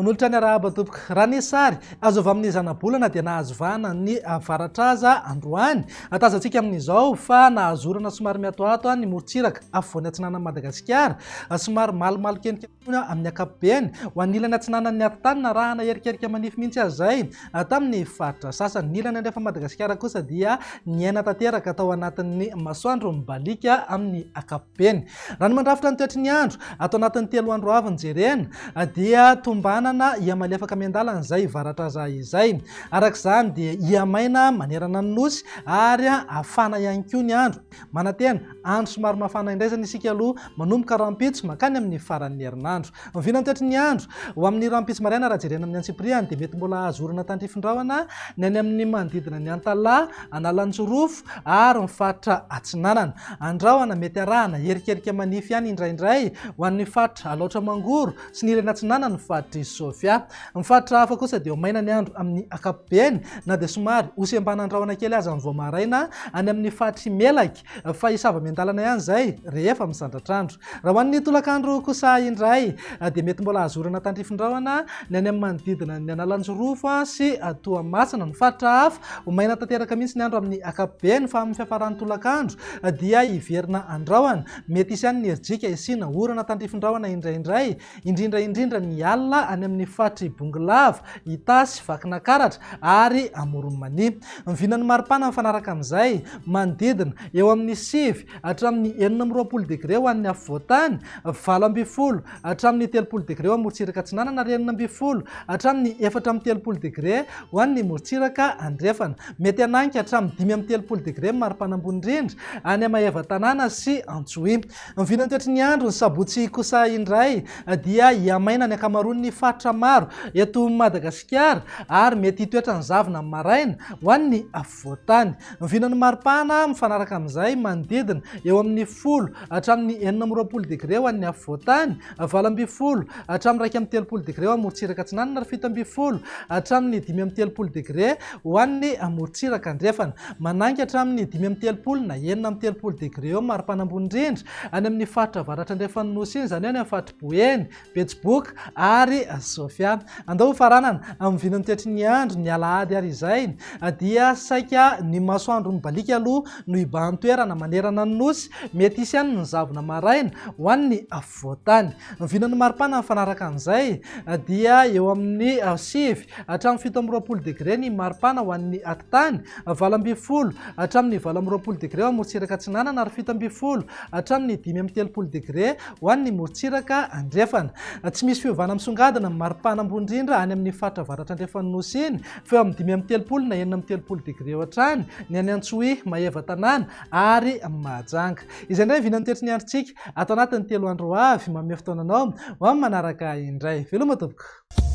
Manolotra ny arahaba tompoko. Raha ny sary azo avy amin'ny zanabolana dia nahazo vahana ny varatraza androany. Tazantsika amin'izao fa nahazo orana somary miatoato ny morontsiraka afovoany atsinanan'i Madagasikara. Somary malomalokenika amin'ny ankapobeny. Ho an'ny ilany atsinanan'ny atitany narahana erikerika manify mihitsy aza izay tamin'ny faritra sasany. Ny ilany andrefan'i Madagasikara kosa dia niaina tanteraka tao anatin'ny masoandro mibaliaka amin'ny ankapobeny. Raha ny mandrafitra ny toetry ny andro ato anatin'ny 3 andro avy no jerena dia tombanana hihamalefaka miandalana izay varatraza izay. Araka izany dia hihamaina manerana ny Nosy ary hafana ihany koa ny andro. Manantena andro somary mafana indray izany isika aloha manomboka rahampitso mankany amin'ny faran'ny herinandro. Ny vinan'ny toetry ny andro ho amin'ny rahampitso maraina raha jerena amin'ny antsipiriany dia mety mbola hahazo orana tandrifin-drahona ny any amin'ny manodidina ny Antalaha, Analanjirofo ary ny faritra Atsinanana. Andrahona mety arahana erikerika manify ihany indraindray ho an'ny faritra Alaotra Mangoro sy ny ilany atsinanan'ny faritr'i Sofia. Ny faritra hafa kosa dia ho maina ny andro amin'ny ankapobeny na dia somary ho sembanan-drahona kely aza ny vao maraina any amin'ny faritr'i Melaky fa hisava miandalana ihany izay rehefa misandratr'andro. Raha ho an'ny tolakandro kosa indray dia mety mbola azo orana tandrifin-drahona ny any amin'ny manodidina ny Analanjirofo sy Toamasina. Ny faritra hafa ho maina tanteraka mihitsy ny andro amin'ny ankapobeny fa amin'ny fiafaran'ny tolakandro dia hiverina andrahona. Mety hisy ihany ny herijika hisiana orana tandrifin-drahona indraindray, indrindra indrindra ny alina any amin'ny faritr'i Bongolava, Itasy, Vakinakaratra ary Amoron'i Mania. Ny vinan'ny maripana mifanaraka amin'izay, manodidina eo amin'ny 9 hatramin'ny 26 degre ho an'ny afovoan-tany, 18 hatramin'ny 30 degre ho an'ny morontsiraka atsinanana ary 16 hatramin'ny 34 degre ho an'ny morontsiraka andrefana. Mety hananika hatramin'ny 35 degre ny maripana ambony indrindra any Maevatanàna sy Antsohihy. Ny vinantoetry ny andro ny sabotsy kosa indray dia hihamaina ny ankamaroan'ny faritra maro eto Madagasikara ary mety hitoetra ny zavona amin'ny maraina ho an'ny afovoan-tany. Ny vinan'ny maripana mifanaraka amin'izay manodidina eo amin'ny 10 hatramin'ny 26 degre ho an'ny afovoan-tany, 18 hatramin'ny 31 degre ho an'ny morontsiraka atsinanana ary 17 hatramin'ny 35 degre ho an'ny morontsiraka andrefana. Manainga hatramin'ny 35 na 36 degre eo ny maripana ambony indrindra any amin'ny faritra avaratra andrefan'ny Nosy iny, izany hoe any amin'ny faritr'i Boeny, Betsiboka ary Sofia. Andao hofaranana amin'ny vinan'ny toetry ny andro ny alahady ary izay dia saika ny masoandro mibaliaka aloha no hibahan-toerana manerana ny Nosy, mety hisy ihany ny zavona maraina ho an'ny afovoan-tany. Ny vinan'ny maripana mifanaraka amin'izay dia eo amin'ny 9 hatramin'ny 27 degre ny maripana ho an'ny atitany, 18 hatramin'ny 28 degre ho an'ny morontsiraka atsinanana ary 17 hatramin'ny 35 degre ho an'ny morontsiraka andrefana. Tsy misy fiovana misongadina ny maripana ambony indrindra any amin'ny faritra avaratra andrefan'ny Nosy iny fa eo amin'ny 35 na 36 degre eo hatrany ny any Antsohihy, Maevatanàna ary Mahajanga. Izay indray ny vinan'ny toetry ny androntsika ato anatin'ny 3 andro ho avy. Manome fotoana anao ho amin'ny manaraka indray. Veloma tompoko.